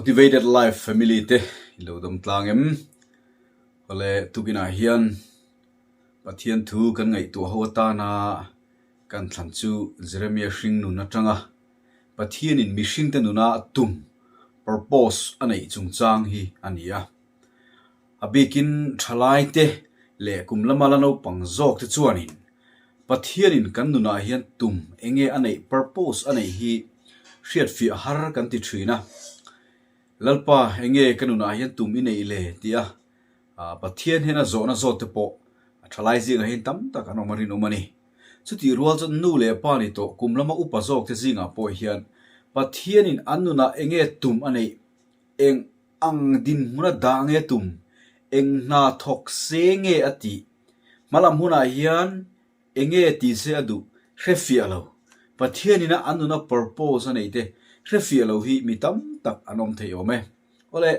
Motivated Life family te i lo dawm tlang em? Awle tukinah hian Pathian thu kan ngaihtuah ho atana kan thlan chu Jeremia hring nun atanga Pathianin mihringte nuna tum, purpose, a neih chungchang hi a ni a. A bikin thalaite leh kum lama la naupang zawkte chuanin Pathianin kan nunah hian tum enge a neih, purpose a neih hi hriatfiah har kan ti thin a. Lalpa enge ka nunah hian tum i neih le tia Pathian hian a zawhna zawt te pawh a thalai zingah hian tam tak an awm a rinawm a ni. Chutih rual chuan nu leh pa ni tawh kum lama upa zawkte zingah pawh hian Pathianin an nunah enge tum a neih, eng ang dinhmuna dah nge tum, eng hna thawk se nge a tih, hmalam hunah hian enge ti se a duh hrefiah lo. Pathianina an nuna purpose a neih te hrefiah lo hi mi tam tak an awm thei awm e. Awle,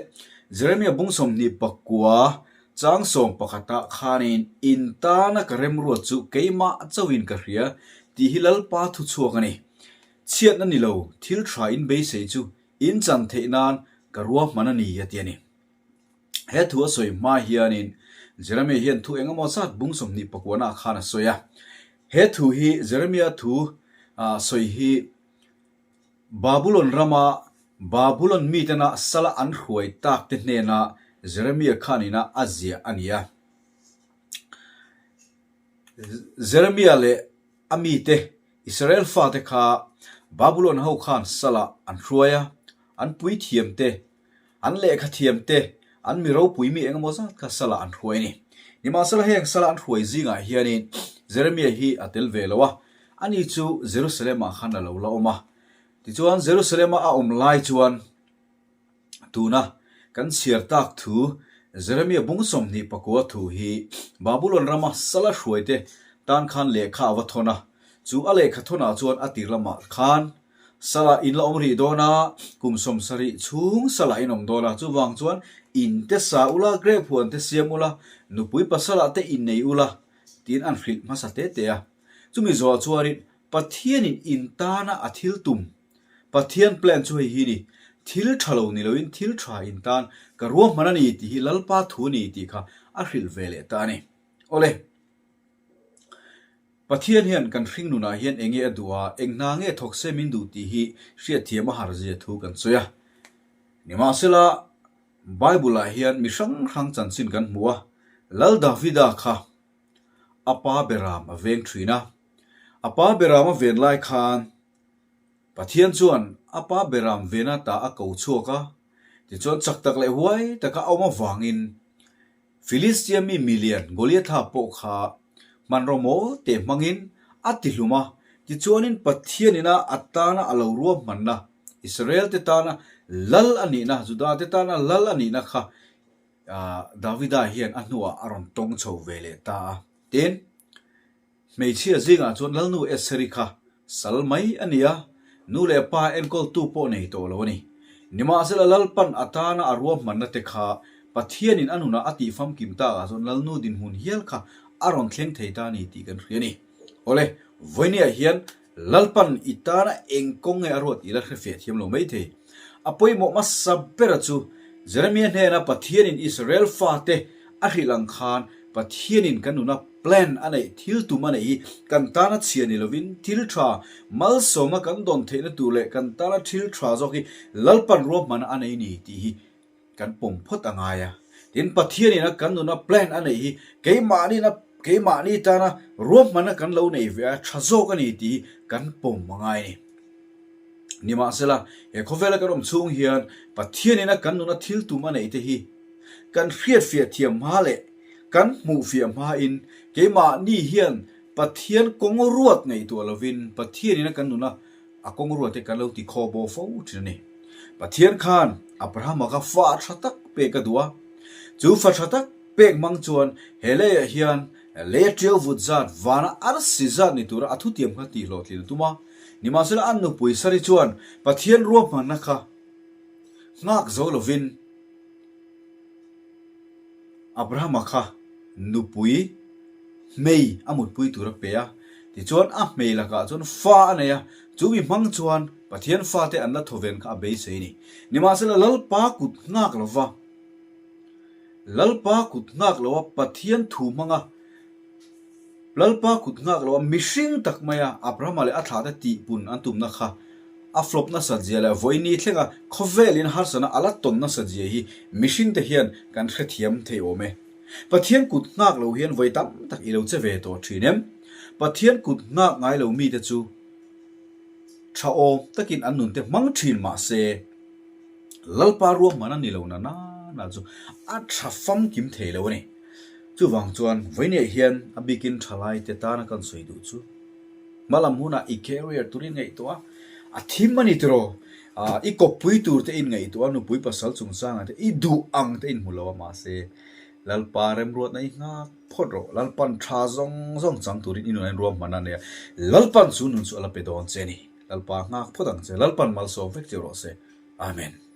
Jeremia bung 29 chang sawm pakhatah khanin in tana ka remruat chu keimah chauhin ka hria tih hi Lalpa thu chhuak a ni. Chhiatna ni lo, thil tha in beisei chu In chan theih nan ka ruahman a ni a ti a ni. He thu a sawi hma hianin Jeremia hian thu eng emaw zat bung 29 ah khan a sawi a. He thu hi Jeremia thu sawi hi Babulon rama Babulon mitena sala an hruai tak te hnena Jeremia khanina a ziah a ni a. Jeremia leh a mite Israel fate kha Babulon ho khan salah an hruai a, an puithiam te, an lehkha thiam te, an mi ropui mi engemaw zat kha salah an hruai a ni. Nimahsela heng salah an hruai zingah hianin Jeremia hi a tel ve lo a, ani chu Jerusalem-ah khan a lo la awm a. Tichuan Jerusalem-a a awm lai chuan, Tuna kan chhiar tak thu Jeremia bung 29 thu hi Babulon rama sala hruaite tan khan lehkha a va thawn a, chu a lehkha thawnah chuan a tir lamah khan sala in la awm rih dawn a, kum 70 chhung sala in awm dawn a, chuvang chuan in te sa ula, grape huan te siam ula, nupui pasalah te innei ula tiin an hrilh hmasa te te a. Chumi zawhah chuanin Pathianin in tana a thil tum Pathian plan chu hei hi ni, thil tha lo ni loin thil tha in tan ka ruahman a ni tih hi Lalpa thu a ni tih kha a hrilh ve leh ta a ni. Awle, Pathian hian kan hring nunah hian enge a duh a, eng hna nge thawk se min duh tih hi hriatthiam a har zia thu kan sawi a. Nimahsela, Bible-ah hian mi hrang hrang chanchin kan hmu a, Lal Davida kha a pa beram a veng thin a, a pa beram a ven lai khan, Pathian chuan a pa beram vena ta a ko chhuak a, tichuan chak tak leh huai taka a awm avangin Filistia mi milian Goliatha pawh kha hmanraw mawl te hmangin a tihlum a, tichuanin Pathianina a tana a lo ruahmanna, Israelte tana lal a nihna, Judate tana lal a nihna kha Davida hian a hnuah a rawn tawng chho ve leh ta a. Tin. Hmeichhia zingah chuan Lalnu Estheri kha sal mai a ni a, nu leh pa enkawltu pawh nei tawh lo a ni. Nimahsela Lalpan a tana a ruahmanna te kha Pathianin a nunah a tih famkim takah chuan Lalnu dinhmun hial kha a rawn thleng thei ta a ni tih kan hria a ni. Awle, vawinia hian Lalpan i tana eng kawng nge a ruat tih la hre fiah thiam lo mai thei. A pawimawh hmasa bera chu Jeremia hnena Pathianin Israel fate a hrilh ang khan Pathianin kan nuna plan a neih, thil tum a neih hi kan tana chhia ni lovin thil tha malsawmna kan dawn theihna tur leh kan tana thil tha zawk hi Lalpan ruahmana a nei ni tih hi kan pawm phawt a ngai a. Tin, Pathianin a kan nuna plan a neih hi keimahniin a keimahni tana ruahmana kan lo nei ve a, tha zawk a ni tih hi kan pawm a ngai a ni. Nimahsela, he khawvela kan awm chhung hian Pathianin a kan nuna thil tum a neih te hi kan hriatfiah thiam hma leh kan hmuhfiah hmain keimahni hian Pathian kawng ruat ngaihtuah lovin Pathianin a kan nuna A kawng ruate kan lo ti khaw baw fo thin a ni. Pathian khan Abrahama kha fa tha tak pek a duh a. Chu fa tha tak pek hmang chuan he leiah hian lei tiau vut zat vana arsi zat ni tura a thutiam kha tih hlawhtlin a tum a. Nimahsela an nupui Sari chuan Pathian ruahmanna kha nghak zo lovin Abrahama kha nupui hmei a mutpui tur a pe a. Tichuan, a hmei lakah chuan fa a nei a, chu mi hmang chuan Pathian fate an la thawven kha a beisei a ni. Nimahsela, Lalpa kut nghak lova, Lalpa kut nghak loa Pathian thu hmanga, Lalpa kut nghak loa mihring tak maia Abrahama leh a thlahte tihpun an tumna kha a flop nasat zia leh vawiini thlenga khawvelin harsatna a la tawn nasat zia hi mihringte hian kan hrethiam thei awm e. Pathian kut nghak lo hian vawi tam tak i lo che ve tawh thin em? Pathian kut nghak ngai lo mite chu tha awm takin an nunte hmang thin mah se, Lalpa ruahman a ni lo na nana chu a tha famkim thei lo a ni. Chuvang chuan vawineih hian a bikin thalaite tana kan sawi duh chu hmalam hunah i career turin ngaihtuah a, a thim a ni tiraw? I kawppui tur te in ngaihtuah a, nupui pasal chungchangah te i duh ang te in hmu lo a, mahse Lalpa remruatna i nghak phawt rawh, Lalpan tha zawng zawng chang turin i nunah in ruahman a nia, Lalpan chu nun chu a la pe dawn che a ni. Lalpa nghak phawt ang che, Lalpan malsawm vek che rawh se. Amen.